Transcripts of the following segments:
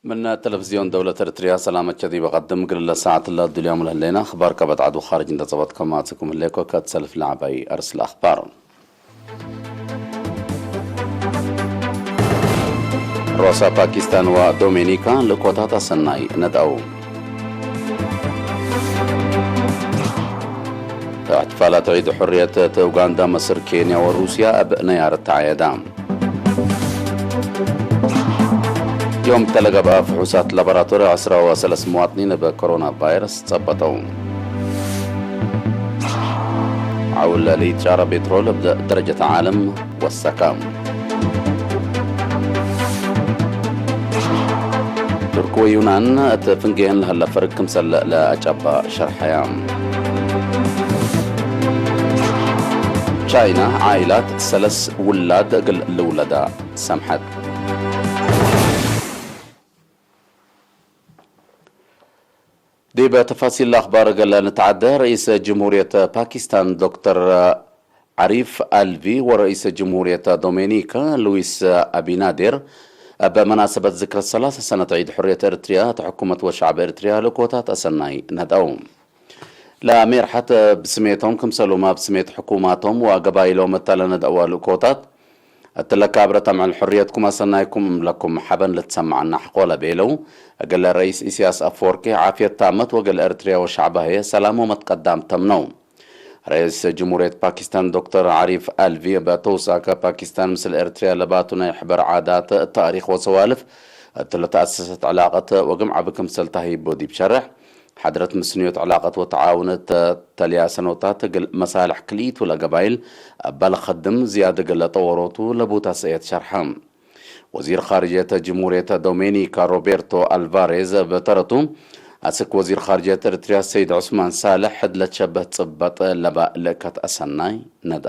من تلفزيون دولة إريتريا، سلامة شدي بقدم قل ساعة الله الدنيا ملهلينا أخبار كبت عدو خارج انتصبت كما تكم هليكو كتسلف لعبي أرسل أخبار. ሮሳ ፓኪስታን ወዶሜኒካ ልእኮታት ኣሰናይ ነድኣው። እሕትፋላት ዒድ ሕርየት እቲ ኡጋንዳ፣ መስር፣ ኬንያ ወሩስያ ኣብ ነያር ተዓየዳ። ዮም ተለገብኣ ፍሑሳት ላቦራቶሪ ዕስራ ወሰለስተ መዋጥኒን ብኮሮና ቫይረስ ጸበጠው። ዓውል ልኢት ጫረ ቤትሮል ብደረጀት ዓለም ወሰካ። ቱርክ ወዩናን እቲ ፍንጌን ለሀለ ፈርግ ክምሰል ለአጨባ ሸርሐያ። ቻይና ዓኢላት ሰለስ ውላድ እግል ልውለዳ ሰምሐት። ዲበ ተፋሲል ኣኽባር ገለ ንተዓደ። ርኢስ ጅምሁርየት ፓኪስታን ዶክተር ዓሪፍ ኣልቪ ወረኢስ ጅምሁርየት ዶሜኒካ ሉዊስ ኣቢናዴር ኣብ መናሰበት ዝክረ ሰላሳ ሰነት ዒድ ሕርየት ኤርትርያ ተሕኩመት ወሻዕብ ኤርትርያ ልእኮታት ኣሰናይ ነጠው። ለሜርሓት ብስሜቶም ክምሰሉም ኣብ ስሜት ሕኩማቶም ወገባይሎም እተለነደእዋ ልእኮታት እትለካ ብረታምዕል ሕርየትኩም ኣሰናይኩም እምለኩም ሓበን ልትሰማዕና ሕቆለ ቤለው። እግል ረኢስ ኢሳያስ ኣፈወርቂ ዓፍየት ታመት ወግል ኤርትርያ ወሻዕባህየ ሰላም ወመትቀዳም ተምነው። ረኢስ ጅሙርየት ፓኪስታን ዶክተር ዓሪፍ ኣልቪ በተውሳከ ፓኪስታን ምስል ኤርትርያ ለባቱ ናይ ሕበር ዓዳት ታሪኽ ወሰዋልፍ እትለተኣሰሰት ዕላቐት ወግም ዓቢ ክምሰል ታሂቦ ዲብ ሸርሕ ሓድረት ምስንዮት ዕላቐት ወተዓውነት ተልያ ሰኖታት እግል መሳልሕ ክልኢቱ ለገባይል እባ ለኸድም ዝያድ እግል ለጠወሮቱ ለቡታ ሰእየት ሸርሐ። ወዚር ኻርጀት ጅሙርየት ዶሜኒካ ሮቤርቶ ኣልቫሬዝ በተረቱ ኣስክ ወዚር ኻርጀት ኤርትርያ ሰይድ ዑስማን ሳልሕ ሕድለት ሸበህ ጽበጥ ለባ ልእከት ኣሰናይ ነዳ።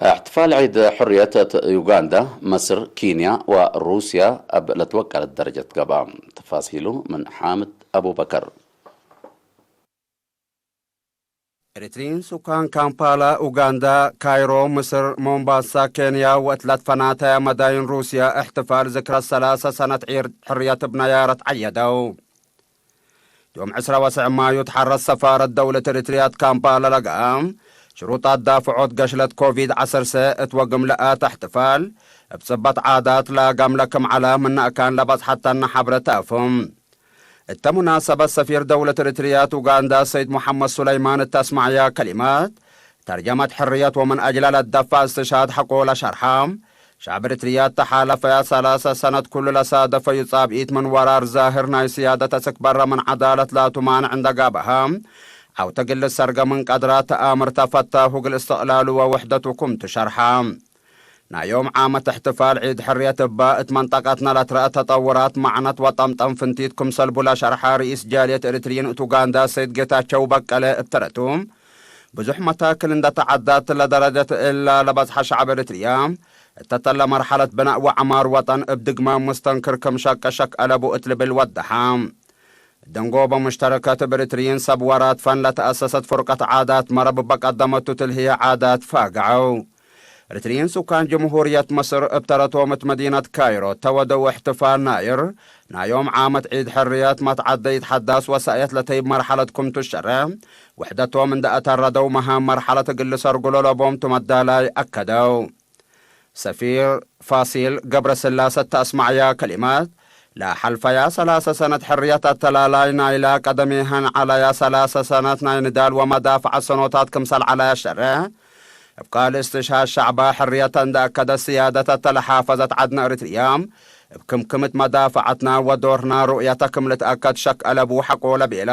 احتفال عيد حرية ዩጋንዳ፣ መስር፣ ኪንያ ወሩስያ ኣብ ለትወቀለት ደረጀት ገብኣ። ተፋሲሉ ምን ሓምድ ኣቡበከር። ኤሪትሪን ሱካን ካምፓላ ኡጋንዳ፣ ካይሮ ምስር፣ ሞምባሳ ኬንያ ወእትላት ፈናታያ መዳይን ሩስያ እሕትፋል ዝክረ ሰላሳ ሰነት ዒድ ሕርየት እብ ነያረት ዓየደው። ዮም ዕስራ ወሰዕ ማዩ ትሓረስ ሰፋረት ደውለት ኤሪትርያ እት ካምፓላ ለገኣ ሽሩጣት ዳፍዖት ገሽለት ኮቪድ ዓሰርተ እት ወግም ለኣት ኣሕትፋል እብ ጽበት ዓዳት ለጋም ለክም ዓላ ምናእካን ለበጽሐተና ሓብረ ተኣፍም። እተ ሙናሰበት ሰፊር ደውለት ኤሪትርያ እት ኡጋንዳ ሰይድ ሙሓመድ ሱለይማን እት ኣስማዕያ ከሊማት ተርጀመት ሕርየት ወምን ኣጅላ ለትደፋእ እስትሽሃድ ሐቆ ለሸርሓ። ሸዕብ ኤሪትርያ እተ ሓለፈያ ሰላሳ ሰነት ኩሉ ለሳደፈዩ ጻብኢት ምን ወራር ዛህር ናይ ስያደት እስክ በረ ምን ዓዳለት ላቱ ማንዕ እንደ ጋብሃ ዓውተ ግል ሰርገ ምን ቀድራ ተኣምር ተፈታሁ ግል እስትቕላሉ ወውሕደቱ ኩም ትሸርሓ። ናዮም ዓመት እሕትፋል ዒድ ሕርየት እባ እት መንጠቀትና ለትረአ ተጠውራት ማዕነት ወጠምጠም ፍንቲት ክምሰል ቡ ለሸርሐ ርኢስ ጃልየት ኤሪትሪን እት ኡጋንዳ ሰይድ ጌታቸው በቀለ እብተረቱ ብዙሕ መታክል እንደ ተዓዳት ለደረጀት እላ ለበጽሐ ሸዕብ ኤሪትርያ እተተለ መርሐለት ብናእ ወዐማር ወጠን እብ ድግማ ሙስተንክር ክም ሸቀ ሸክ አለቡ እት ልብል ወደሐ። ደንጎ በሙሽተረከት እብ ኤሪትሪን ሰብ ወራት ፈን ለተአሰሰት ፍርቀት ዓዳት መረብ በቀደመቱ ትልህየ ዓዳት ፋግዐው። ኤሪትሪን ሱካን ጅምሁርየት መስር እብ ተረቶም እት መዲነት ካይሮ ተወደው እሕትፋል ናይር ናዮም ዓመት ዒድ ሕርየት መትዓደይት ሐዳስ ወሳእየት ለተይብ መርሐለት ክም ትሸረ ውሕደቶም እንደ አተረደው መሃም መርሐለት እግል ሰርጉሎ ለቦም ቱ መዳላይ አከደው። ሰፊር ፋሲል ገብረስላሰ ተአስማዕያ ከሊማት፣ ለሐልፈያ ሰላሰ ሰነት ሕርየት አተላላይ ናይላ ቀደሜሀን ዐለያ ሰላሰ ሰነት ናይ ንዳል ወመዳፍዐት ሰኖታት ክምሰል ዐለያ ሸረ፣ እብ ቃል እስትሽሃድ ሸዕባ ሕርየተ እንደ አከደ ስያደተ ተለሓፈዘት ዐድነ ኤሪትርያ፣ እብ ክምክምት መዳፍዐትና ወዶርና ሩእየተ ክም ልትአከድ ሸክ አለቡ ሐቆ ለቤላ፣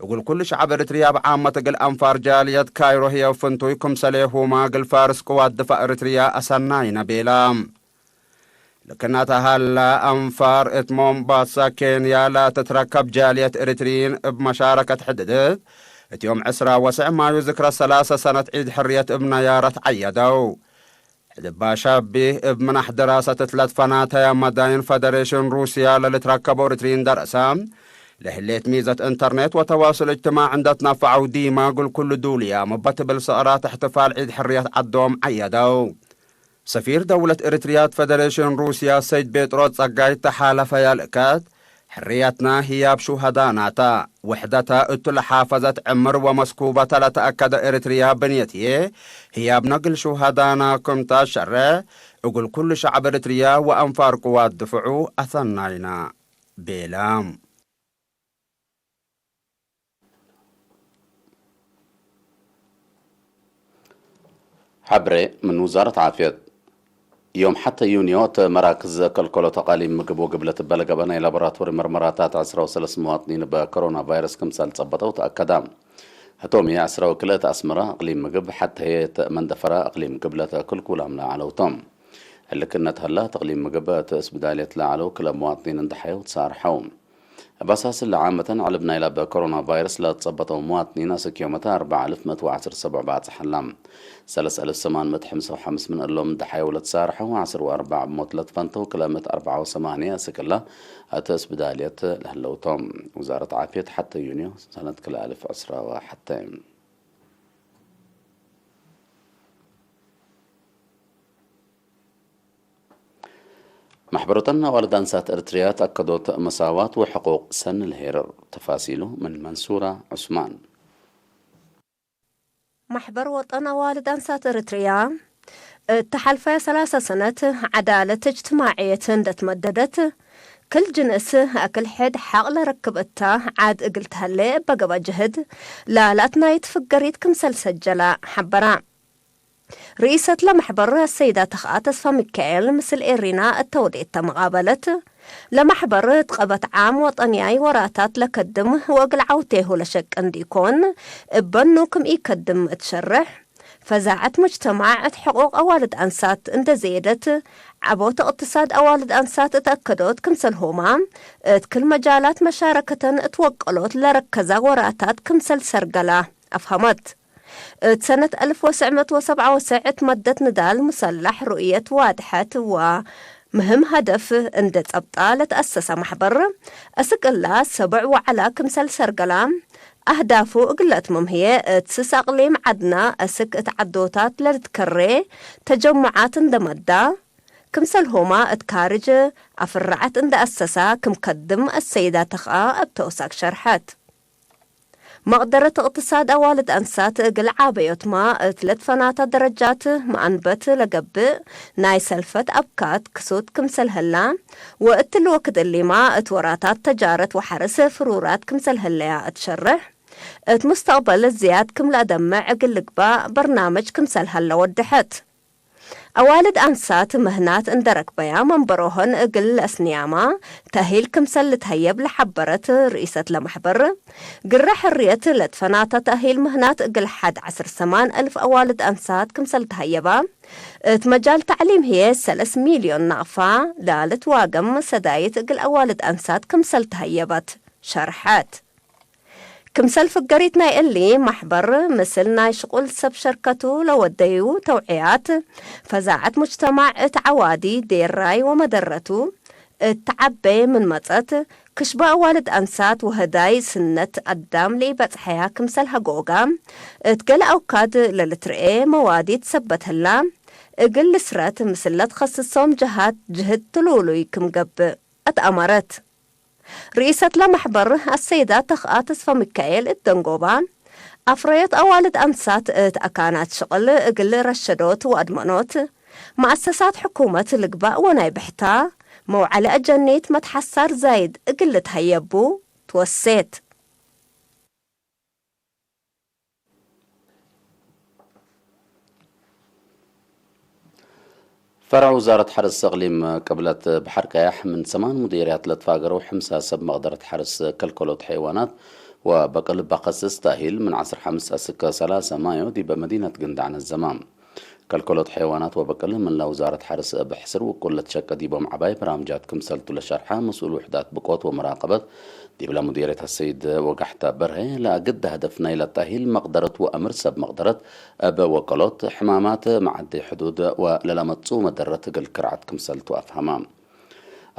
እግል ኩሉ ሸዕብ ኤሪትርያ ብዓመት እግል አንፋር ጃልየት ካይሮ ህየብ ፍንቱይ ክምሰሌሁማ እግል ፋርስ ቅዋት ድፋዕ ኤሪትርያ አሰናይነ ቤላ። ልክናተ ሀላ አንፋር እት ሞምባሳ ኬንያ ለትትረከብ ጃልየት ኤሪትሪን እብ መሻረከት ሕድድት እት ዮም ዕስራ ወሰዕ ማዩ ዝክረ ሰላሰ ሰነት ዒድ ሕርየት እብ ነያረት ዐየደው። ዕድባ ሸቢህ እብ ምናሕ ድራሰት እት ለትፈናተያ መዳይን ፈደሬሽን ሩስያ ለልትረከቦ ኤሪትሪን ደረሰ፣ ለህሌት ሚዘት ኢንተርኔት ወተዋሱል እጅትማዕ እንደትነፈዐው ዲማ እግል ኩሉ ዱልያ ምበትብል ስዕራት እሕትፋል ዒድ ሕርየት ዓዶም ዓየደው። ሰፊር ደውለት ኤሪትርያ ት ፌደሬሽን ሩስያ ሰይድ ቤጥሮስ ጸጋይ ተሓለፈ ያልእከት ሕርየትና ህያብ ሹሃዳናታ ውሕደታ እቱ ለሓፈዘት ዕምር ወመስኩበታ ለተኣከደ ኤሪትርያ ብንየትዬ ህያብና እግል ሹሃዳና ክምታ ሸረ እግል ኩሉ ሸዕብ ኤሪትርያ ወአንፋር ቅዋት ድፍዑ ኣሰናይና ቤላ። ሓብሬ ምን ውዛረት ዓፍየት። ዮም ሓተ ዩንዮ እት መራክዝ ከልከሎ ተቃሊም ምግብ ወግብለት በለገበ ናይ ላቦራቶሪ መርመራታት ዕስራ ወሰለስተ መዋጥኒን በኮሮና ቫይረስ ክምሰል ጸበጠው ተኣከዳ። ህቶም ዕስራ ወክልኤት ኣስመራ እቅሊም ምግብ ሓተ ህየት መንደፈራ እቅሊም ግብለት ክልኩላም ለዓለውቶም። ህልክነት ሀላ ተቅሊም ምግብ ትእስ ብዳልየት ለዓለው ክለ መዋጥኒን እንደሓየው ተሳርሐው። ባሳስ ለዓመተን ዕልብ ናይላ በኮሮና ቫይረስ ለትጸበጠው መዋጥኒን ኣሰኪዮመታ ኣርባዓ ኣልፍ መእቲ ወዓሰርተ ሰብዕ ባጽሓላ። ሰለስተ ኣልፍ ሰማን መእቲ ሓምሳ ወሓምስ ምን እሎም ደሓየው ለተሳርሐው ዓሰርተ ወኣርባዕ ብሞት ለትፈንተው ክለ መእቲ ኣርባዓ ወሰማንያ ስክላ ኣተስ ብዳልየት ለህለውቶም። ውዛረት ዓፍየት ሓተ ዩንዮ ሰነት ክለ ኣልፍ ዕስራ ወሓተ። ማሕበሮተን ኣዋልድ ኣንሳት ኤርትርያ ተኣከዶት መሳዋት ወሕቁቕ ሰን ልሄርር። ተፋሲሉ ምን መንሱራ ዑስማን። ማሕበር ወጠን ኣዋልድ ኣንሳት ኤርትርያ እተሓልፈ ሰላሳ ሰነት ዓዳለት እጅትማዕየት እንደትመደደት ክል ጅንእስ ኣክል ሕድ ሓቕ ለረክብ እታ ዓድ እግል ተህለ በገባ ጅህድ ላላት ናይ ትፍገሪት ክምሰል ሰጀላ ሓበራ። ርእሰት ለመሕበር ሰይዳ ተኽኣ ተስፋ ሚካኤል ምስል ኤሪና እተወዴት ተመቓበለት። ለመሕበር ትቐበት ዓም ወጠንያይ ወራታት ለከድም ወእግል ዓውቴሁ ለሸቅን ዲኮን እበኑ ክም ኢከድም እትሸርሕ። ፈዛዐት ሙጅተማዕ እት ሕቁቅ ኣዋልድ ኣንሳት እንደ ዘየደት ዓቦት እቅትሳድ ኣዋልድ ኣንሳት እት ኣከዶት ክምሰል ሆማ እት ክል መጃላት መሻረከተን እት ወቀሎት ለረከዛ ወራታት ክምሰል ሰርገላ ኣፍሃመት። እት ሰነት ኣልፍ ወሰዕ መእት ወሰብዓ ወሰዕ እት መደት ንዳል ሙሰላሕ ሩእየት ዋድሐት ወምህም ሀደፍ እንደ ጸብጣ ለተአሰሰ ማሕበር፣ እስቅላ ሰብዕ ወዓላ ክምሰል ሰርገላ፣ አህዳፉ እግለት መምህየ እት ስስ አቅሊም ዓድና እስክ እት ዓዶታት ለልትከሬ ተጀሙዓት እንደ መዳ፣ ክምሰል ሆማ እት ካርጅ አፍራዐት እንደ አሰሳ ክም ከድም አሰይዳ ተኽአ እብ ተውሳክ ሸርሐት። መቅደረት እቅትሳድ አዋልድ አንሳት እግል ዓበዮትማ እት ለትፈናታ ደረጃት መአንበት ለገብእ ናይ ሰልፈት አብካት ክሱት ክምሰል ህላ፣ ወእትሊ ወክድ እሊማ እት ወራታት ተጃረት ወሐርስ ፍሩራት ክምሰል ህለያ እት ሸርሕ፣ እት ሙስተቅበል ዝያድ ክም ለአደምዕ እግል ልግባእ በርናምጅ ክምሰል ሀለ ወደሐት። አዋልድ አንሳት ምህናት እንደ ረክበያ መንበሮሆን እግል ለአስንያማ ተእሂል ክምሰል ልትሀየብ ለሐበረት ርኢሰት ለመሕበር፣ ግረ ሕርየት ለትፈናተ ተእሂል ምህናት እግል ሐድ ዐስር ሰማን እልፍ አዋልድ አንሳት ክምሰል ተሀየባ፣ እት መጃል ተዕሊም ህዬ ሰለስ ሚልዮን ናቅፋ ላልትዋገም ሰዳይት እግል አዋልድ አንሳት ክምሰል ተሀየበት ሸርሐት። ክምሰል ፍገሪት ናይ እሊ ማሕበር፣ ምስል ናይ ሽቁል ሰብ ሸርከቱ ለወደዩ ተውዕያት፣ ፈዛዐት ሙጅተማዕ እት ዓዋዲ ዴራይ ወመደረቱ እት ተዓቤ ምን መጸት፣ ክሽበ አዋልድ አንሳት ወህዳይ ስነት አዳም ለኢበጽሐያ ክምሰል ሀጎጋ፣ እት ገለ አውካድ ለልትርኤ መዋዲት ሰበት ህላ፣ እግል ልስረት ምስል ለትኸስሶም ጀሃት ጅህድ ትሉሉይ ክም ገብእ አትአመረት። ርኢሰት ለመሕበር አሰይዳ ተኽኣ ተስፋ ሚካኤል እት ደንጎባ፣ አፍረዮት አዋልድ አንሳት እት አካናት ሽቅል እግል ረሸዶት ወአድመኖት፣ መአሰሳት ሕኩመት ልግባእ ወናይ ብሕታ መውዓሊ አጀኒት መትሐሳር ዛይድ እግል ልትሀየቡ ትወሴት። ፈረዕ ውዛረት ሐርስ እቅሊም ቅብለት በሐር ቀያሕ ምን ሰማን ሙዲርያት ለትፋገረው ሐምሳ ሰብ መቅደረት ሐርስ ከልከሎት ሐይዋናት ወበቅል ባኸስስ ታሂል ምን ዐስር ሐምስ እስከ ሰላሰ ማዮ ዲበ መዲነት ግንዳዕ ነዘማ። ከልከሎት ሐይዋናት ወበቅል ምን ለውዛረት ሐርስ እብ ሕስር ውቁል ለትሸቀ ዲቦም ዐባይ በራምጃት ክምሰልቱ ለሸርሐ መስኡል ውሕዳት ብቆት ወመራቀበት ዲብለ ሙዲርየት አሰይድ ወጋሕታ በርሀ፣ ለአግድ ሀደፍ ናይለ ታሂል መቅደረት ወአምር ሰብ መቅደረት እብ ወቀሎት ሕማማት መዓዲ ሕዱድ ወለለመጽኡ መደረት እግል ክርዓት ክምሰልቱ አፍሀማ።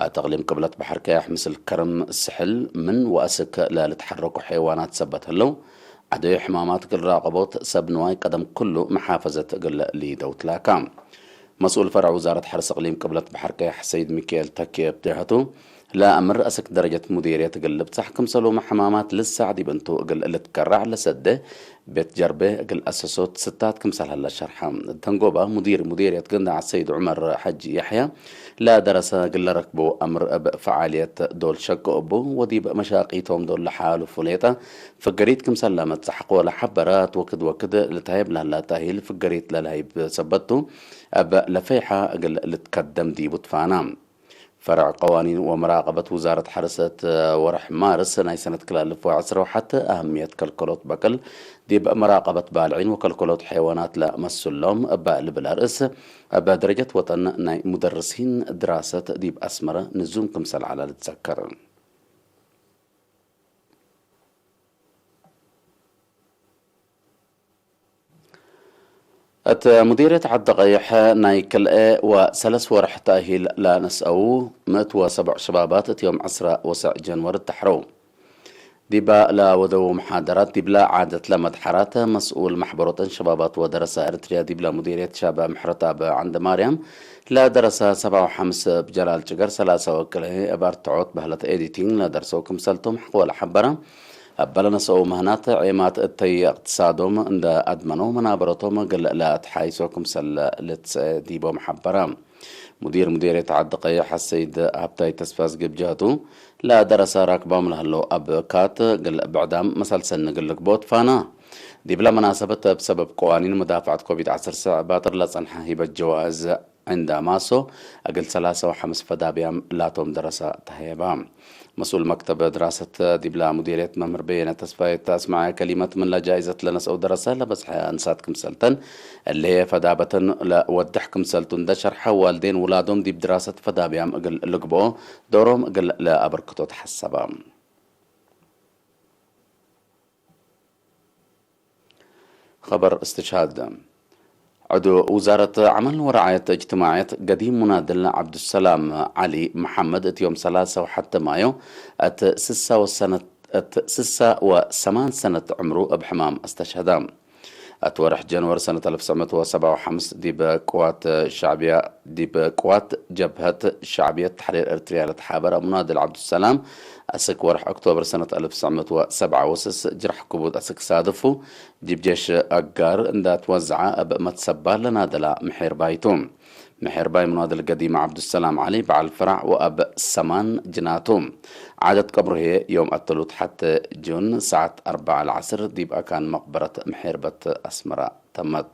ኣተቕሊም ቅብለት ባሕር ቀያሕ ምስል ከርም ስሕል ምን ወኣስክ ለልትሓረኩ ሐይዋናት ሰበት ህለው፣ ዓደዩ ሕማማት እግል ራቐቦት ሰብ ንዋይ ቀደም ኩሉ መሓፈዘት እግል ሊደው ትላካ። መስኡል ፈረዕ ውዛረት ሐርስ እቕሊም ቅብለት ባሕር ቀያሕ ሰይድ ሚካኤል ተኪ ብድሕቱ፣ ለኣምር ኣስክ ደረጀት ሙዲርየት እግል ልብጻሕ ክምሰሉ መሐማማት ልሳዕ ዲብ እንቱ እግል ልትከራዕ ለሰደ ቤት ጀርቤ እግል ኣሰሶት ስታት ክምሰል ሀላ ሸርሐ። ተንጎባ ሙዲር ሙዲርየት ግንዳዕ ሰይድ ዑመር ሐጂ ያሕያ ለደረሰ እግል ለረክቦ ኣምር እብ ፈዓልየት ዶል ሸቅ እቡ ወዲብ መሻቂቶም ዶል ለሓሉፉ ሌጠ ፍገሪት ክምሰል ለመጽሕ ቆለ ሐበራት ወክድ ወክድ ልታየብ ለህላ ታሂል ፍገሪት ለልሃይብ ሰበቱ እብ ለፈይሓ እግል ልትከደም ዲቡ ትፋና። ፈረዕ ቀዋኒን ወመራቀበት ውዛረት ሐርሰት ወርሕ ማርስ ናይ ሰነት ክላልፍ ወዐስረ ወሐተ ኣህምየት ከልከሎት በቅል ዲብ መራቀበት ባልዒን ወከልከሎት ሐይዋናት ለመስሎም እባ ልብል ኣርእስ እባ ደረጀት ወጠን ናይ ሙደርሲን ድራሰት ዲብ ኣስመረ ንዙም ክምሰል ዐላ ልትዘከር። እት ሙዲርየት ዓዲ ቀይሕ ናይ ክልኤ ወሰለስ ወርሕ ተእሂል ላነስአው ምእት ወሰብዕ ሸባባት እትዮም ዕስራ ወሰዕ ጀንወሪ እተሕረው። ዲባ ለወደው መሓደራት ዲብላ ዓደት ለመድሓራት መስኡል ማሕበሮተን ሸባባት ወደረሳ ኤርትርያ ዲብላ ሙዲርየት ሻባ ምሕረት ኣብ ዓንደ ማርያም ለደረሳ ሰብዓ ወሓምስ ብጀላል ጭገር ሰላሳ ወቅለ እብ ኣርትዖት ባህለት ኤዲቲንግ ለደርሰው ክምሰልቶም ሕቆ ለሓበራ። እበ ለነሰኡ ምህናት ዔማት እተይ እቅትሳዶም እንደ ኣድመኖ መናበረቶም እግል ለአትሓይሶ ክምሰል ልትሰ ዲቦም ሓበረ። ሙዲር ሙዲርየት ዓዲ ቀይሕ ሰይድ ሃብታይ ተስፋዝጊ ብጀህቱ ለደረሰ ራክባም ለህሎ ኣብ ካት እግል ብዕዳም መሰልሰን እግል ልግቦ ትፋና። ዲብላ መናሰበት ብሰበብ ቀዋኒን መዳፍዐት ኮቪድ ዓሰርተ ባጥር ለጸንሐ ሂበት ጀዋእዝ ዕንዳ ማሶ እግል ሰላሳ ወሓምስ ፈዳብያም ላቶም ደረሳ ተሀየባ። መስኡል መክተብ ድራሰት ዲብላ ሙዲርየት መምህር በየነ ተስፋየት ኣስማዐ ከሊመት ምን ለጃኢዘት ለነስአው ደረሰ ለበዝሐ ኣንሳት ክምሰልተን እለየ ፈዳበተን ለወድሕ ክምሰልቱ እንደ ሸርሐ ዋልዴን ውላዶም ዲብ ድራሰት ፈዳብያም እግል ልግብኦ ዶሮም እግል ለኣበርክቶ ተሐሰባ። ኸበር እስትሽሃድ። ዕዱ ውዛረት ዓመል ወረዓየት እጅትማዕየት ገዲም ሙናድል ዓብዱሰላም ዓሊ መሓመድ እት ዮም ሰላሳ ወሓተ ማዮ እት ስሳ ወሰነት እት ስሳ ወሰማን ሰነት ዕምሩ እብ ሕማም እስተሽሀዳ። እት ወርሕ ጀንወሪ ሰነት ኣልፍ ትስዕ መእት ወሰብዓ ወሓምስ ዲብ ቅዋት ሻዕብያ ዲብ ቅዋት ጀብሀት ሻዕብየት ተሕሪር ኤርትርያ ለተሓበረ ሙናድል ዓብዱሰላም ኣስክ ወርሕ ኦክቶበር ሰነት ኣልፍ ትስዕ መእት ወሰብዓ ወስስ ጅራሕ ክቡድ ኣስክ ሳድፉ ዲብ ጄሽ ኣጋር እንዳትወዝዐ እብ መትሰባ ለናደላ ምሒር ባይቱ። ምሒር ባይ ምናድል ገዲም ዓብዱሰላም ዓሊ በዓል ፍራዕ ወኣብ ሰማን ጅናቱ። ዓደት ቀብሩ ህየ ዮም ኣተሉት ሓተ ጁን ሰዓት ኣርባዓ ለዓስር ዲብ ኣካን መቅበረት ምሒር በት ኣስመራ ተመት።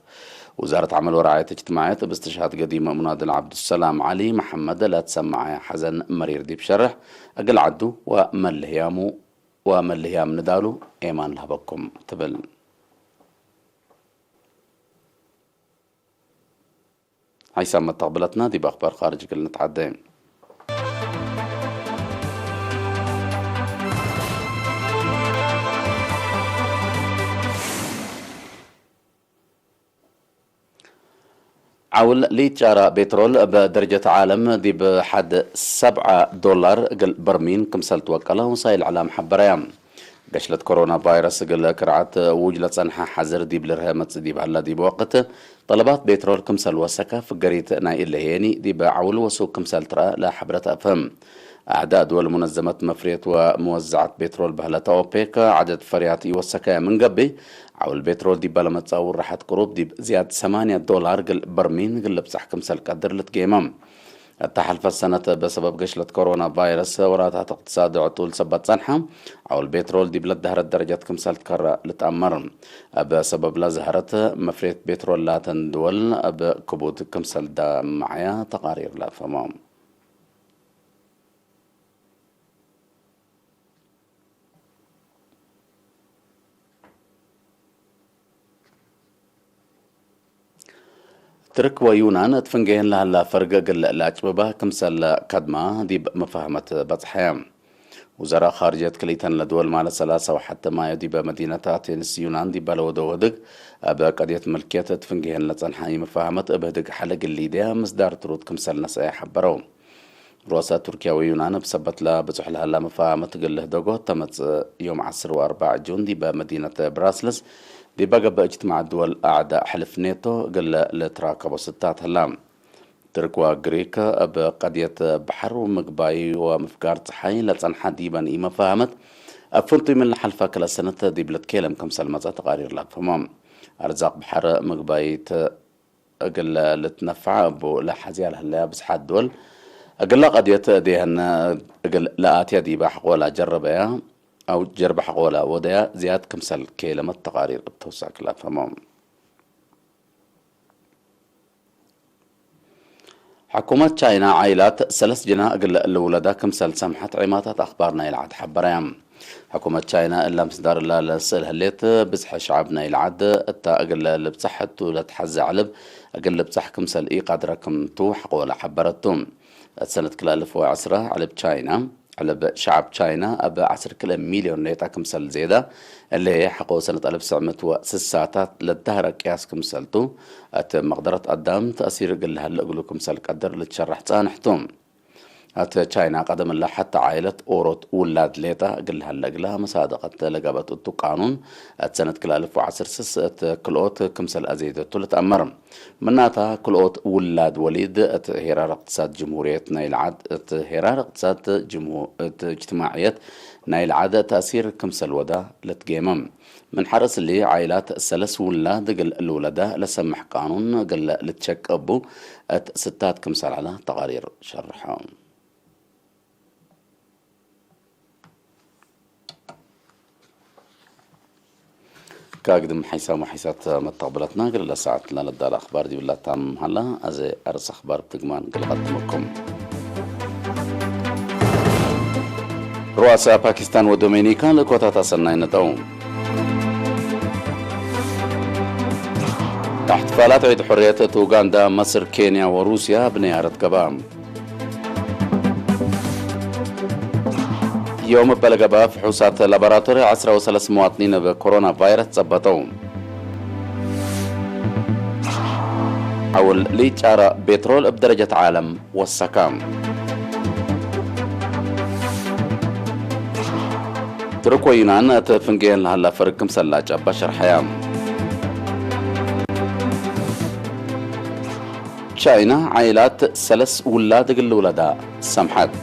ውዛረት ዓመል ወረዓየት እጅትማዕየት እብ እስትሽሃድ ገዲም ምናድል ዓብዱሰላም ዓሊ መሐመድ ለትሰማዐ ሐዘን መሪር ዲብ ሸርሕ እግል ዓዱ ወመልህያሙ ወመልህያም ንዳሉ ኤማን ለሀበኩም ትብል። ሓይሳብ መተቕብለትና ዲብ ኣኽባር ኻርጅ እግል ንትዓደ። ዓውል ሊትጫራ ቤትሮል እብ ደረጀት ዓለም ዲብ ሓድ ሰብዓ ዶላር እግል በርሚን ክምሰል ትወቀለ ወሳይል ዕላም ሓበረያ። ገሽለት ኮሮና ቫይረስ እግል ክርዓት ውጅ ለጸንሐ ሓዘር ዲብ ልርሀ መጽእ ዲብ ሀላ ዲብ ወቅት፣ ጠለባት ቤትሮል ክምሰል ወሰከ ፍገሪት ናይ እለ ሄኒ ዲብ ዓውል ወሱቅ ክምሰል ትረአ ለሐብረት ኣፍህም። ኣዕዳእ ድወል ሙነዘመት መፍርየት ወመወዘዓት ቤትሮል በህለተ ኦፔክ፣ ዓደድ ፈርያት ኢወሰከ ምን ገብእ፣ ዓውል ቤትሮል ዲባ ለመጻ ውራሓት ቅሩብ ዲብ ዝያድ ሰማንያ ዶላር ግል በርሚን ግል ልብጻሕ ክምሰል ቀድር ልትጌመም። እታ ሐልፈት ሰነት በሰበብ ገሽለት ኮሮና ቫይረስ ወራታት እቅትሳድ ዕጡል ሰበት ጸንሐ፣ ዓውል ቤትሮል ዲብ ለዳህረት ደረጀት ክምሰል ትከረ ልትኣመር። እብ ሰበብ ለዘህረት መፍሬት ቤትሮል ላተን ድወል እብ ክቡድ ክምሰል ዳመዓያ ተቃሪር ለአፈሞ። ትርክ ወዩናን እት ፍንጌህን ለሀላ ፈርግ እግል ለአጭብባ ክምሰል ከድማ ዲብ መፋህመት በጽሐ። ውዘራእ ኻርጅየት ክልኢተን ለድወል ማለት ሰላሳ ወሓተ ማዮ ዲበ መዲነት ኣቴንስ ዩናን ዲበ ለወደው ህድግ፣ እብ ቀድየት ምልክየት እት ፍንጌህን ለጸንሐ ኢመፋህመት እብ ህድግ ሐለ ግሊድያ ምስዳር ትሩድ ክምሰል ነስአየ ሐበረው። ሩዋሳ ቱርኪያዊ ዩናን ብሰበትላ ብጹሕ ለሃላ መፋመት ግልህ ደጎ ተመጽእ ዮም ዓስር ወኣርባዕ ጁን ዲበ መዲነት ብራስልስ ዲበ ገብእ እጅትማዕ ድወል ኣዕዳ ሕልፍ ኔቶ ግለ ልትራከቦ ስታት ህላ። ትርክዋ ግሪክ ኣብ ቀድየት ባሕር ምግባይ ወምፍጋር ጸሓይ ለጸንሓ ዲበን ኢመፋመት ኣብ ፍንቱይ ምን ለሓልፋ ክለ ሰነት ዲብለት ኬለም ከምሰል መጻ ተቓሪር ላፈሞ። ኣርዛቕ ባሕር ምግባይት እግል ልትነፋዕ እቡ ለሓዝያ ለህለያ ብዝሓት ድወል እግላ ቀድየት ዴህን እግል ለኣትያ ዲባ ሕቆላ ጀረበያ ኣው ጀርባ ሕቆላ ወደያ ዝያድ ክምሰል ኬለመት ተቃሪር እብ ተውሳክ ላፈሞ። ሕኩመት ቻይና ዓይላት ሰለስ ጅና እግል ልውለዳ ክምሰል ሰምሐት ዒማታት ኣኽባር ናይ ልዓድ ሓበረያ። ሕኩመት ቻይና እላ ምስዳር እላ ለስእል ህሌት ብዝሐ ሸዓብ ናይ ልዓድ እታ እግል ልብጻሕ እቱ ለትሓዘ ዕልብ እግል ልብጻሕ ክምሰል ኢቃድረ ክምቱ ሕቆላ ሓበረቱ። እት ሰነት ክልተ ኣልፍ ወዕስራ ዕልብ ቻይና ዕልብ ሸዓብ ቻይና ኣብ ዓሰርተ ክልተ ሚልዮን ሌጣ ክምሰል ዜዳ እለ ሓቆ ሰነት ኣልፍ ስዕምት ወስሳታት ለዳህረ ቅያስ ክምሰልቱ። እት መቕደረት ኣዳም ተእሲር እግል ልሃለ እግሉ ክምሰል ቀድር ልትሸራሕ ጻንሕቱ። ኣተ ቻይና ቀደም እላ ሓታ ዓይለት ኦሮት ውላድ ሌጣ እግል ሃለ እግላ መሳደቀት ለጋበት እቱ ቃኑን እት ሰነት ክልተ ኣልፍ ወዓሰርተ ስስ እት ክልኦት ክምሰል ኣዘይደቱ ልትኣመር። ምናታ ክልኦት ውላድ ወሊድ እት ሄራር እቅትሳድ ጅምሁርየት ናይ ልዓድ እት ሄራር እቅትሳድ ጅምሁ-፣ እት እጅትማዕየት ናይ ልዓድ ተእሲር ክምሰል ወዳ ልትጌመም። ምን ሐረስ እሊ ዓይላት ሰለስ ውላድ እግል ልውለዳ ለሰምሕ ቃኑን እግል ልትሸቅ እቡ እት ስታት ክምሰል ዐላ ተቃሪር ሸርሖ። ካግድም ሓይሳሙ ሓይሳት መተቕበለትና እግል ለሰዓት ለነዳል ኣኽባር ዲብላታ ምሃላ ኣዘ ኣርስ ኣኽባር ብትግማን እግል ቐድመኩም። ሩዋሳ ፓኪስታን ወዶሜኒካ ልእኮታት ኣሰናይ ነጠው። احتفالات عيد حرية ኡጋንዳ፣ መስር፣ ኬንያ ወሩስያ ብነያረት ገባ። ዮም በለገባ ፍሑሳት ላቦራቶሪ ዓስራ ወሰለስተ መዋጥኒን ብኮሮና ቫይረስ ጸበጠው። ዓውል ሊጫራ ቤትሮል እብ ደረጀት ዓለም ወሰካ። ትርኮ ዩናን እት ፍንጌን ለሃላ ፈርግ ክምሰላ ጨባ ሸርሐያ። ቻይና ዓይላት ሰለስ ውላድ እግል ልውለዳ ሰምሐት።